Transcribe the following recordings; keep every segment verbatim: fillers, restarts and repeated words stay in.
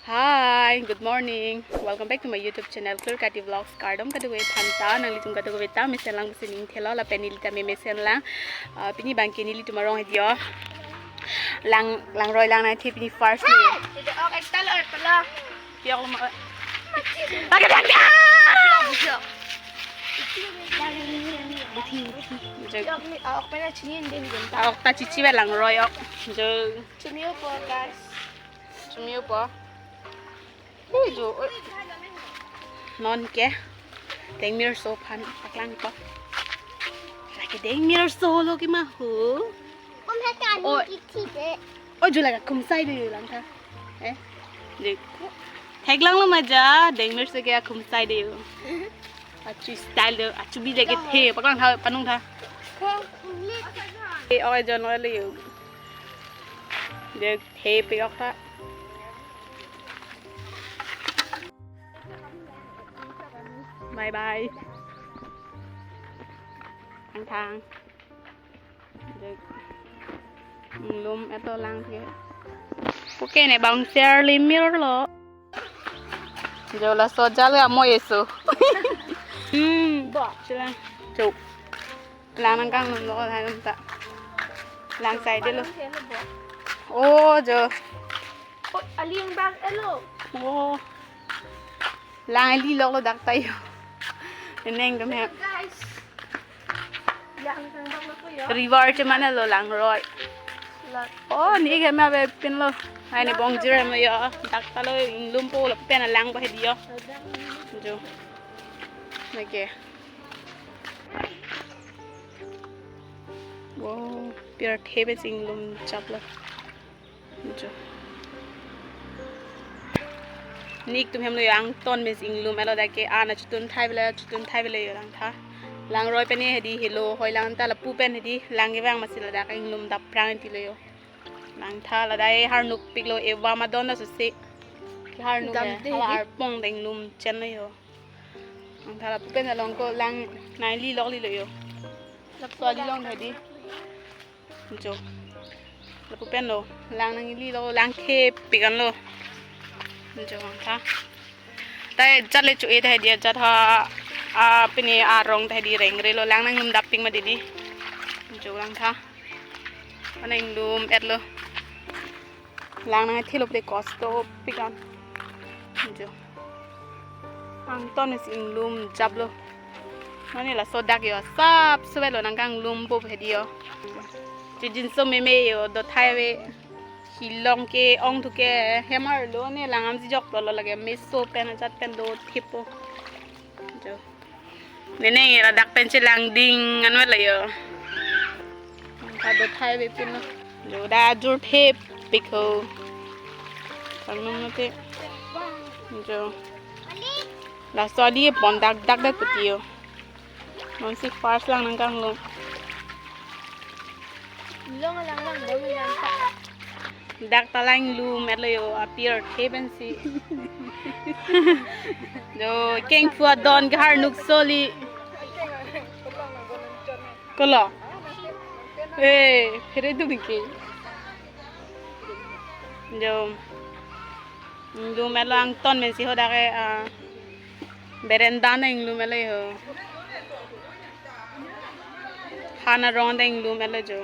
Hi, good morning. Welcome back to my YouTube channel, Clear Kati Vlogs. Kardom kadokave aphan ta, nanglitum kadokave ta mesen lang pusi ning thelo, lapen neli ta me mesen lang. Ah, pini abangke nelitum arong hedi o. Lang, langroi lang nangthe pini first le. Ito, ok, ekta lo, ekta lo. Piyok lo ma. Lagi dia. Jo. Yok ni, ah, ok, pena chini din din ta. Ah, ok ta chichi ba langroi ok. Jo. Chumi po, guys. Chumi po. Ui, jo, ui. Non ke. Dengmirso aphan paklang ko. Lake dengmirso lo ke ma ho. Kum hai kan Oi. Kiki de. Oi, jo lake akhum sai de lang tha. Eh. Dek. Thek lang lo ma ja, dengmirso ke akhum sai de. Achu style de, achu bi lake the, paklang tha, panung tha. Kum lit. Eh, oi, jo no le yo. Dek, the piyok tha. Bye bye. Thang thang. Dek. Inglum eto lang ke. Puke ne bang share limir lo. Jo laso jal ga mo eso. Hmm. Bo. Sila. Jo. Lang nangkanglum lo hai ta. Lang sai de lo. Oh, jo. Oh, aling bang elo. Oh. Lang eli lok lo dak ta yo. Neng dum he. Guys. Lang sang bang lo ko yo. River che mana lo langroi. Lang. Oh, ni ke ma be pin lo. Hai ni bong jir ma yo. Dak ta lo inglum po lapen lang ba hedi yo. Jo. Neke. Wow, pirthe pensi inglum chap lo. Jo. Nik tum hem lo yo, angton pensi inglum elo dak ke an achutun thai bela, achutun thai bela yo lang tha. Langroi pen hedi helo, hoi lang ta lapu pen hedi lang kevang masi ladak inglum dap prang ti lo yo. Lang tha ladak e harnuk pik lo, ewa ma don da susi. Harnuk Dam he, de hala di. Arpong deng inglum chen lo yo. Lang tha lapu pen along ko lang nangli lok li lo yo. Lapu so ali long hedi. Jo. Lapu pen lo. Lang nangli lo, lang the pik an lo. Jo lang tha. Ta jat le chu e ta hedi jat ha. Ah, pini arong ta hedi rengre lo lang nanglum dap pik ma didi. Jo lang tha. Ana inglum et lo. Lang nangthelo ple kosto pik an. Jo. Angton pensi inglum chap lo. Mane laso dak yo sap suwe lo nangkanglum po hedi yo. Chijinso meme yo do thai ave. Hilong ke ong thu ke hem arlo ne lang amsi jok lo lo lake meso pen ajat pen do thipo. Jo. Nene ngira dak pen chelang ding an wala yo. Kado thai be pin lo. Jo da jur thep pik ho. Sang nung nate. Jo. Laso ali pon dak dak dak pati yo. Non si first lang nangkanglum. Long lang lang dong lang ta. Dak ta lang lum et lo yo, apirthe pensi. Jo, kengphu adon ke harnuk soli. Kolo. Eh, phere dum ke. Jo. Inglum et lo angton pensi ho dak ke, ah, berenda na inglum et lo yo. Han arong ta inglum et lo jo.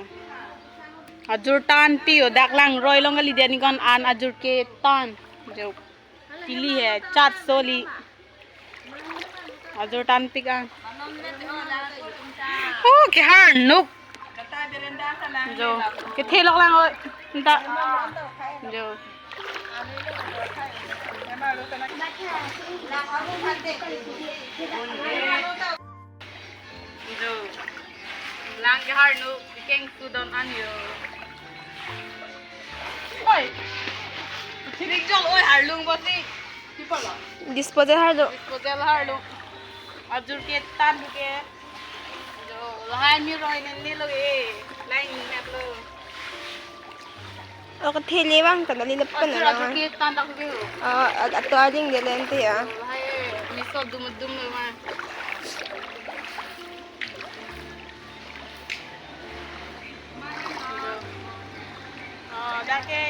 Ajur tan pi yo dak langroi along kali dia ni kon an ajur ke tan. Jo. Pili he chat soli. Ajur tan pik an. Oh, ke harnuk. Jo, kethe lok lang oi. Enta. Jo. Jo. Lang ke harnuk, kengphu don an yo. Oi. Thirik jol oi harlung bosi. Disposal harlung. Disposal harlung. Ajur ke tan ke. Jo, lahai mi roi nen ni lo e. Lain net lo. Ok, thele bang ta dali lepen. Ajur, ajur ke tan dak ke. Ah, at-, ato ading de lente ya. Lahai mi so dum dum lo ma. Oh, dak ke.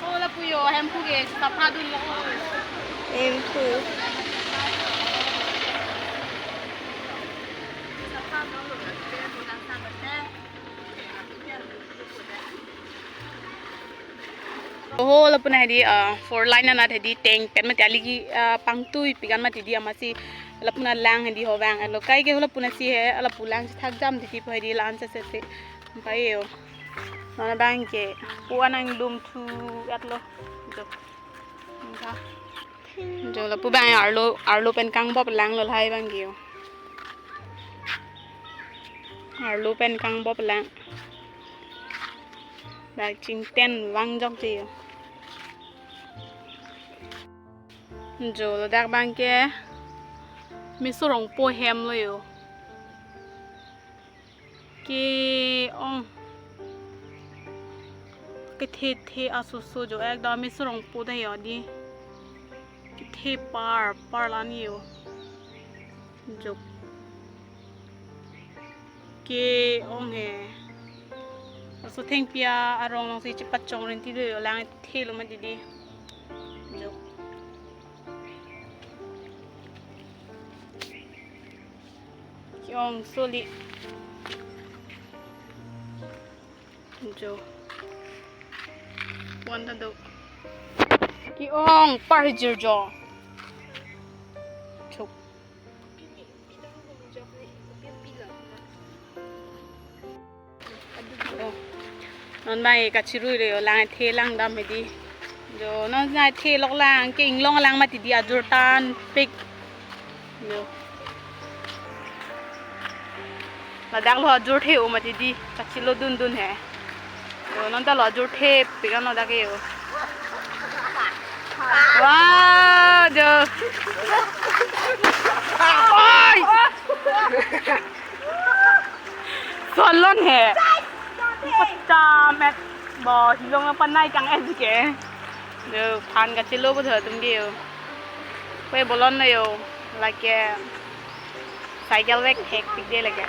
Oh, la Yo, hemphu ke sapha dunlo. Hemphu. Oho, lapu na hedi, ah, four lane anat hedi tank pen mati aligi, ah, pangtui pikan mati di amatsi lapu na lang hedi ho vang alo kai ke ho lapu na si he lapu lang si thak jam titi po hedi lan se se se. Pai yo. Non abang ke pu anang dum thu atlo. Jo. Enka. Jo lapu abang arlo, arlo pen kangbop lang lo lahai abang ke yo. Arlo pen kangbop lang. Dak chingten vang jok je yo. Jo ladak abang ke Miso Rongpo hem lo yo. Ke-ong. Kethe the asoso jo ekdom Miso Rongpo ta yo di. Kethe par par lan yo. Jo. Ke-ong he. Laso thengpi arong along si chepachong rinti do yo lang thelo mati di. Jo. Ke-ong soli. Jo. Wan ta do. Ke-ong parjir jo. Chuk. Oh. Non abang ke kachirui re yo lang the lang dam hedi. Jo non na the lok lang ke inglong lang mati di ajur tan pik. Jo. Ladak lo ajur the o mati di kachilo dun dun he. Jo non ta lo ajur the pik ano dak ke yo. Wah, jo. Oi! Solon he. Pacham et. Bo hilong panai kang et ke. Jo phan kachilo bo tho atum ke yo. Koi bolon lo yo. Lake cycle vek hektik de lake.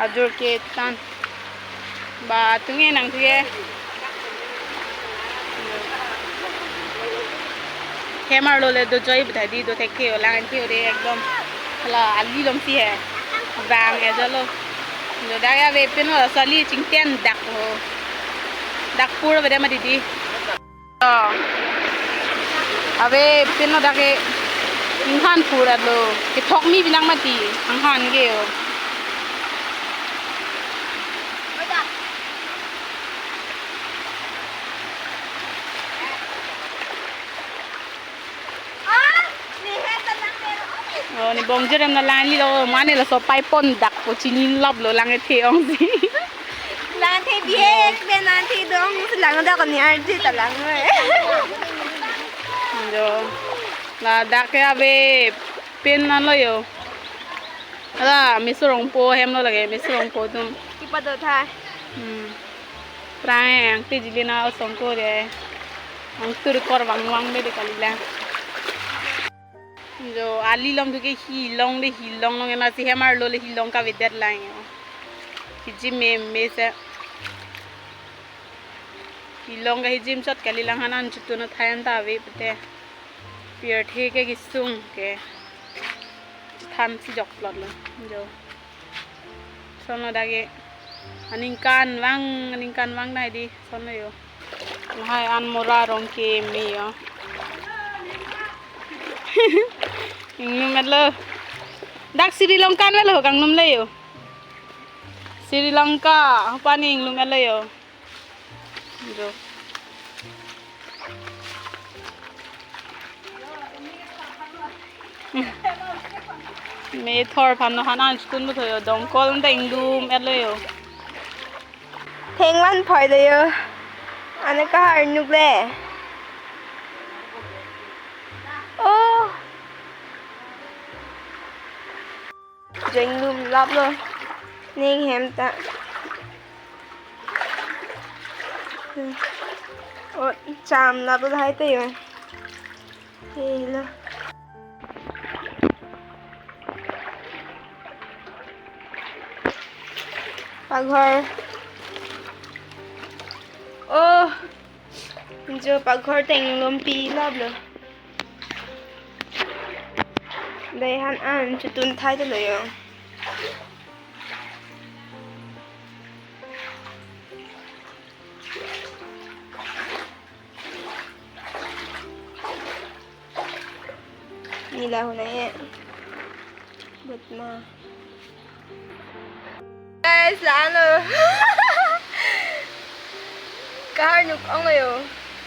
Ajur ke tan. Ba tunge nang tuye. Hem arlo le dojoi bidhadi do thekthe o lang the o de ekdom. Hala ali along si he. Bang e jalo. Dodak ya ve pin o sali chingten dak ho. Dak pur bede mati di. Oh. Ave pin o dak ke inghan pura lo. Kethok mi binang mati. Anghan ke yo. Oh, ne bongjirem na lang lilo, mane laso pai pon dak po chini lap lo lang the ong si. Lang the biek, ben lang the dong, si lang dak ni arji ta lang. Jo. Ladak ke ave pin na lo yo. Ala, Miso Rongpo hem lo lake, Miso Rongpo atum. Kipa do tha. Hmm. Prang e, angti jili na osong ko de. Angtur kor vang vang de kali lang. Jo, ali along tu ke hilong de hilong long ena si hem arlo le hilong kavedet lang yo. Hijim meme se. Hilong kahijim chot kali lang hanan chutu na thayan ta ave pute. Pirthe ke kesung ke. Than si jok plot lo. Jo. Sono dak ke. Aningkan vang, aningkan vang nai di. Sono yo. Hai an mora rong ke me yo. Ingnum et lo. Dak Sri Lanka an lo kangnum le yo. Sri Lanka, pani ingnum et lo yo. Jo. Me thor phan no hanan chikun bu thoyo dongkol nte ingdum et lo yo. Thengvan phoi lo yo. Ane kahar nuk le. Oh. Jeng lum lap lo. Ning hem ta. Oh, cham lap lo hai te yo. Hello. Paghor. Oh, jo paghor teng lompi lap lo. Dei han an chutun thai te lo yo. Nila hona ye. But ma. Guys, la-an lo. Kahar nuk ong lo yo.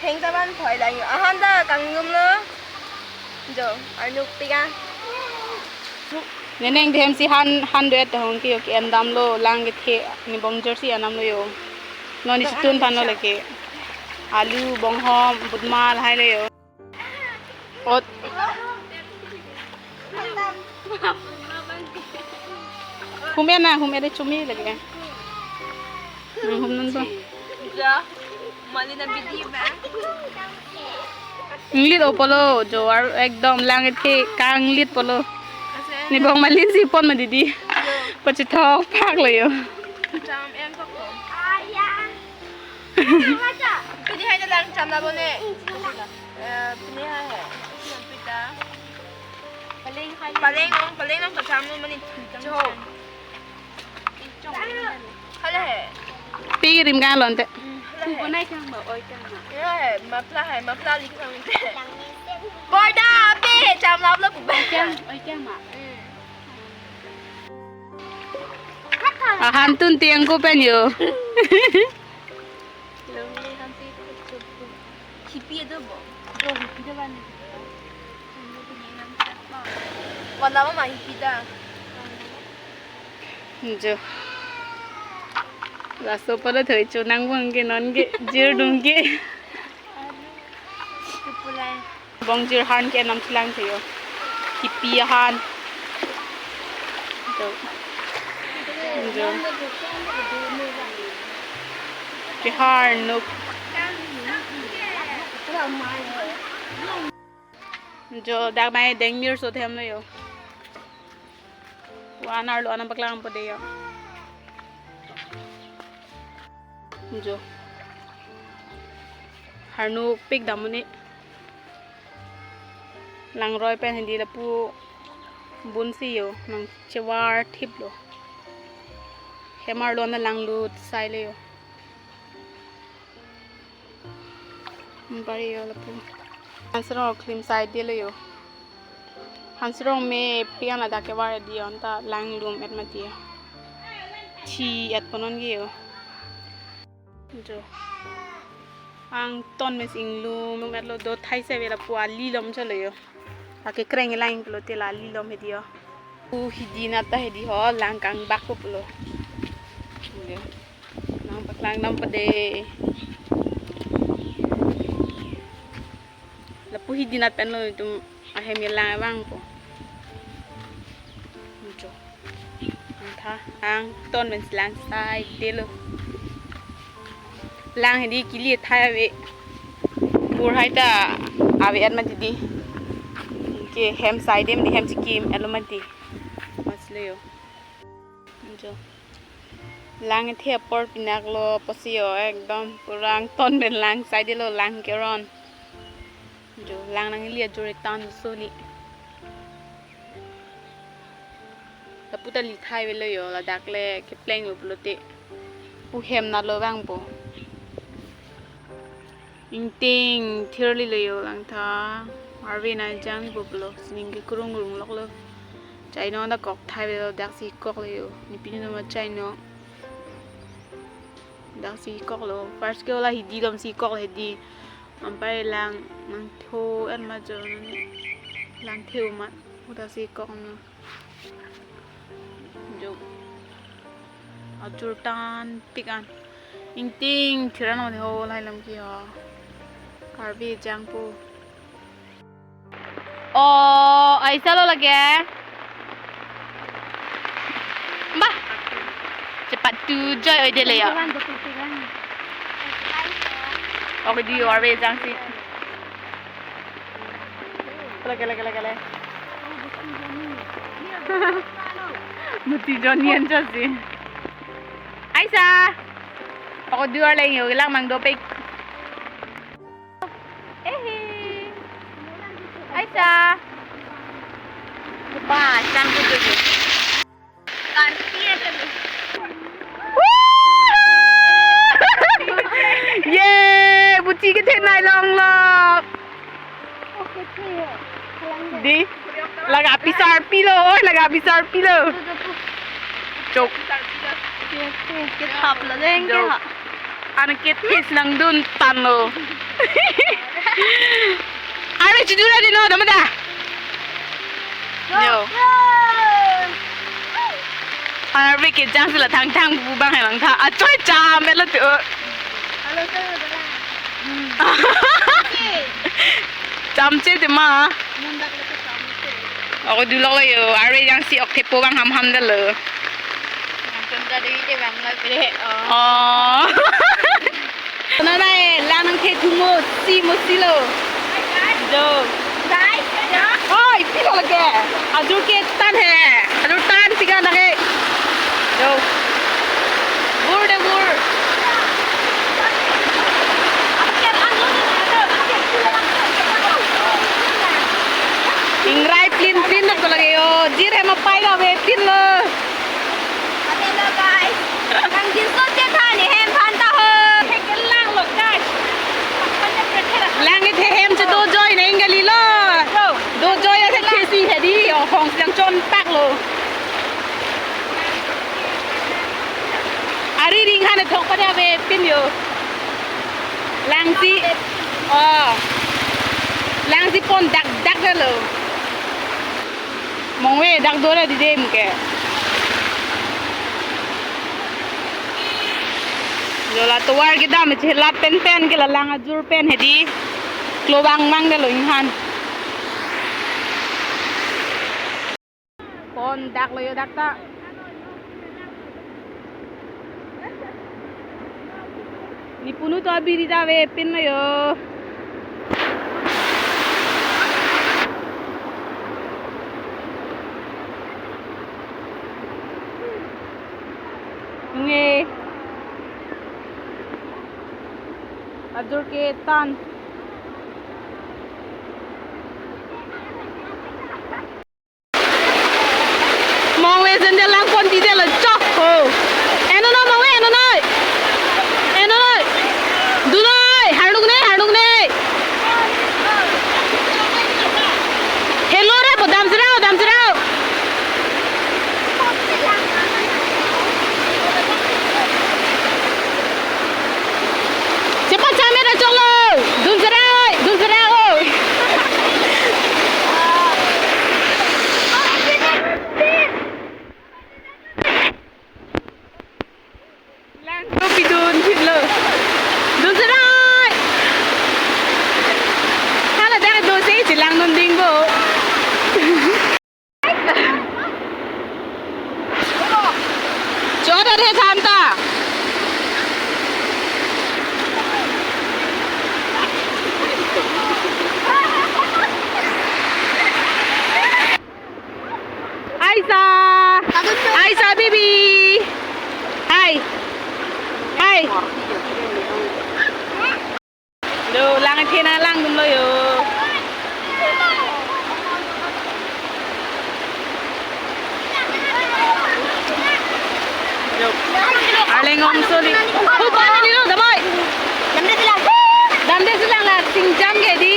Heng ta ban phoi lang yo. Ahan ta kangum lo. Jo, arnuk pika. Neneng dehem si han, han duet hong ke yo ke en dam lo, lang kethe, ne bongjor si anam lo yo. Non isi tun pan lo lake. Alu, bonghom, butma lahai lo yo. Ot. Hum ya na, hum ya de chumi lagi. Nang hum nun to. Ja. Malin abidi ba. Inglit o polo, jo ar ekdom lang kethe kanglit polo. Ase. Ne bong malin si pon ma didi. Yo. Pachethok phak lo yo. Cham em thok ko. Pini hai na lang cham na bone. Eh, pini hai hai. Pita. Paleng hai. Paleng ong, paleng ong kacham lo mani. Cho. Hala hai. Pi rim ka lon te. Hala hai. Bonai kang ba, oi kang ma. Ya hai, mapla hai, mapla li kang te. Borda pe cham lap lo. Oi kang, oi kang ma. Ahan tun tiang ko pen yo. Lonely happy. Hippie do bo. Do hippie do bani. Wala ma hippie da. Jo. Laso pala thoi cho nang bang ke non ke jir dung ke. Tupulai. Bongjir han ke nam chilang thayo. Hippie han. Jo. Jo. Kehar nuk. Jo, dak nai dengmir so them lo yo. Wan arlo anam paklang po de yo. Jo. Harnuk pik dam un-e. Langroi pen hedi lapu bun si yo, nang chevar thip lo. Hem arlo na langlut sai le yo. Bari yo lapu. Hansrong klim sai de lo yo. Hansrong me pian ladak kevar di on ta langlum et mati. Thi et ponon ke yo. Jo. Angton mes inglum lum et lo do thai se vela pu ali lom chalo yo. Ake kreng lang pulote la ali lom hedi yo. Pu hedi nat ta hedi ho lang kang bak po pulo. Yo. Nang paklang nam pade. Lapu hedi nat pen lo itum ahem ye lang vang po. Mucho. Tha angton pen lang sai de lo. Lang hedi kili thai ave. Bur hai ta ave at mati di. Ke hem sai de mati hem chikim alo mati. Mas le yo. Jo. Lang the apor pinak lo posi yo ekdom pura angton pen lang sai de lo lang keron. Jo lang nangli ajur tan soli. Lapu ta li thai velo yo ladak le kepleng lo pulote. Pu hem na lo vang po. Ingting thir li lo yo lang tha. Arve na jang ni boblo sining ke kurung rung lok lo. Chai no da kok thai velo dak si kok lo yo. Ni pini no ma chai no. Dak si kok lo. First ke ola hidi lom si kok hidi. Ampai lang nang tho en ma jo ni. Lang theu ma. Uta si kok no. Jo. Ajur tan tik an. Ingting thiran on ho lai lam ki ho. Karbi jang po. Oh, aisa lo lage. Bah. Cepat tu joy oi de le ya. Oke di arve jang si. Kele, kele, kele, kele. Muti Johnny an jasi. Aisa. Ako duar leng yo, lang mang dopik. Tang kutu tu. Karpi aja tu. Ye, buchi kethenei longlok. Oke, sih. Di, laga pisar pilo, oi, laga pisar pilo. Chok. Kethap lo deng ke ha. Anke tis nangdun tanglo. Are chidura di no, damda. Yo. Arve kejang sila thangthang bu bang helang tha. Achoi cham melo tu. Halo, sir, wala. Chamche te ma. Ako dulok lo yo. Arve jangsi ok thepo bang hamham dalo. Nangtum ta dei te bang lo pide. Oh. Oh. Nana e, lang nangthe thumo, si mo silo. Jo. Guys, ya. Oi, pilo lake. Ajur ketan he. Ajur tan tiga nake. Jo. Bur de bur. Ingrai plin plin na ko lake yo. Jir hem apai la ave tin lo. Hello guys. Nangjinsot ke than, ehem phan ta ho. He kelang lo guys. Lang kethe hem che dojoi nang kali lo. Dojoi athe khesi hedi, o hong siang chon pak lo. Ari ring han thok pada ave pin yo. Langsi. Oh. Langsi pon dak dak lo. Mongve dak dora di dem ke. Jola tovar kedam chelat pen pen ke la lang ajur pen hedi. Klobang mang de lo inghan. Pon dak lo yo dak ta. Ni punu to abiri ta ave pin lo yo. Nge. Ajur ketan. Mongve sandal lang pon tide lo chok ho. Eno no mongve, eno noi. Eno noi. Du noi, harluk ne, harluk ne. Hello re, bo dam sirao, dam sirao. Cepat camera cholo. Dun sirao, dun sirao. Lang ko pidun phit lo. Dun sirao. Hala dak do se chelang non ding bo. Chot athe tham ta. Aisa. Aisa baby. Hai. Hai. Do lang thena lang dum lo yo. Arleng ong soli. Oh, bana ni lo, damai. Damde silang. Damde silang la, singjam ke di.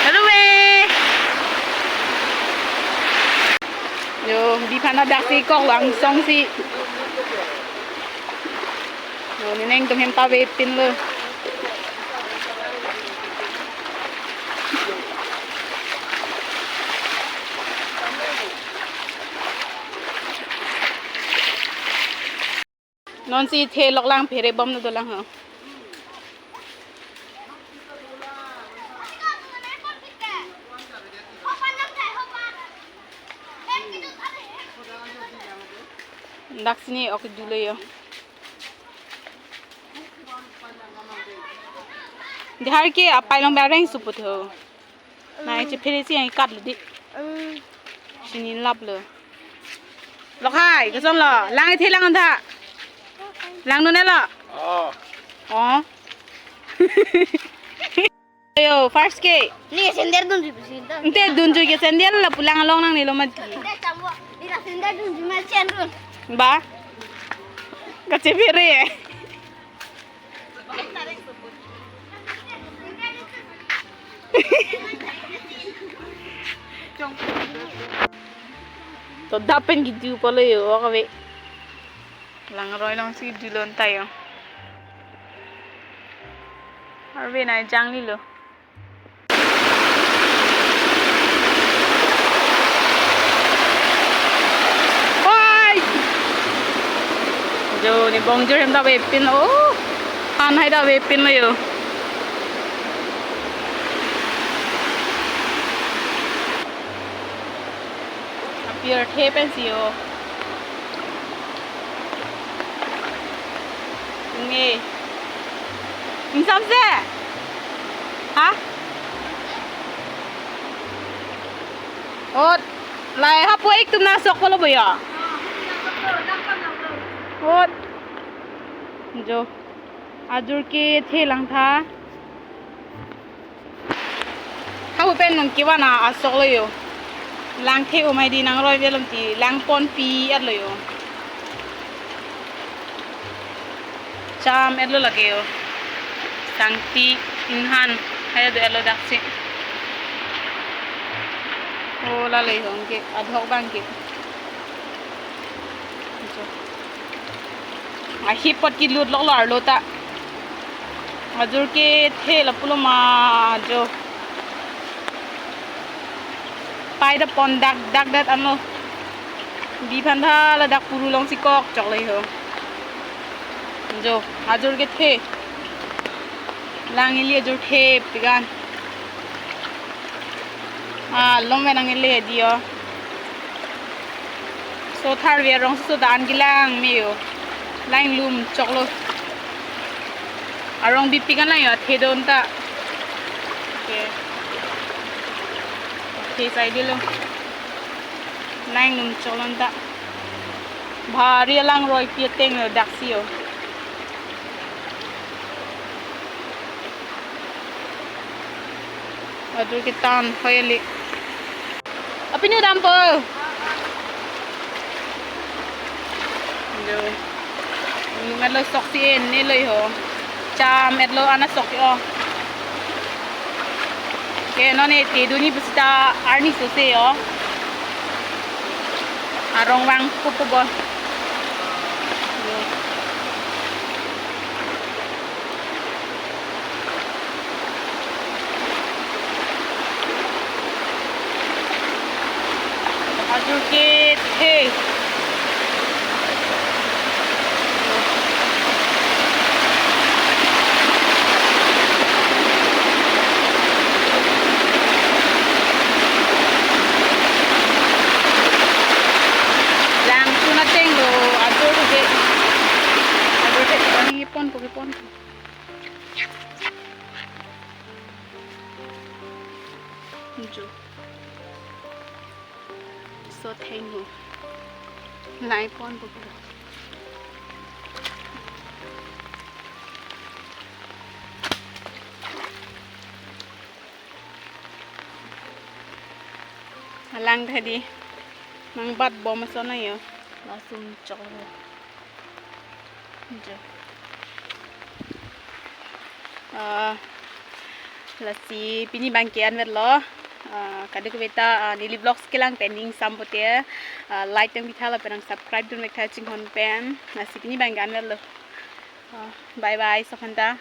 Hello, eh. Yo, di phana dak si kok lang song si. Yo, neneng tum hem ta ve pin lo. Non si the lok lang phere bom no dolang ho. Dak sini ok dule yo. Dihar ke apai long bareng suput ho. Nai chephere si yang ikat lo di. Sini lap lo. Lok hai, koson lo. Lang ithi lang antha. Langnon-e lo. Oh. Oh. Yo, first ke. Ne sandal dunjui pusi ta. Ante dunjui ke sandal lapu lang along nangnelo mati. Sandal chamo. Ira sandal dunjui ma sandal dun. Ba. Kachephere. To dapen kedu pulo yo, ok ave. Langroi alongsi dulon ta yo. Arve nai janglilo. Oi! Jo, ne bongjor hem ta avepinlo. Han hai ta avepinlo yo. Apirthe pensi yo. Nge. Ingsamse? Ha? Ot. Lahai hapu-ik atum na sok pulo bo ya. Ot. Jo. Ajur kethe langtha. Hapu pen nung kevan asoklo yo. Langthe umai di nangroi velom ti langponpi-etlo yo. Cham-etlo lake yo. Sangti inghan hai do-etlo daksi. O lale ho ke adhok abang ke. Ahip apot kelut loklo arlo ta. Ajur kethe lapulo ma jo. Pai ta pon dak dak det ano. Di phan tha ladak puru alongsi kok choklo ho. Jo, ajur kethe. Lang ili ajur the pigan. Ah, long me nang ili di yo. So tharve arongso ta an kelang me yo. Lang lum choklo. Arong bipi kan lang yo, the don ta. Okay. Okay, sai dilo. Lang lum choklo ta. Bhari alangroipi ateng lo daksi yo. Ajur ketan hoyali. Apinu dampo. Aduh. Nung-etlo sok si en ne lo ho. Cham-etlo ana sok yo. Ke non e te duni pusi ta arni sose yo. Arong vang pupu bo. Ajur kethe. Lang chun ateng lo, ajur ke. Ajur ke, ni pon ko, pon ko. Ju. So thank you. Nai pon ko. Alang tadi. Nang bat bom ason ayo. Langsung chok. Jo. Ah, lasi pini abang ke anvet lo. Ah, kadokave ta, ah, neli vlogs kelang pen ning sampote. Ah, like pen pitha lapen nang subscribe dun vek tha chinghon pen. Lasi pini abang ke anvet lo. Ah, bye bye, sokhanta.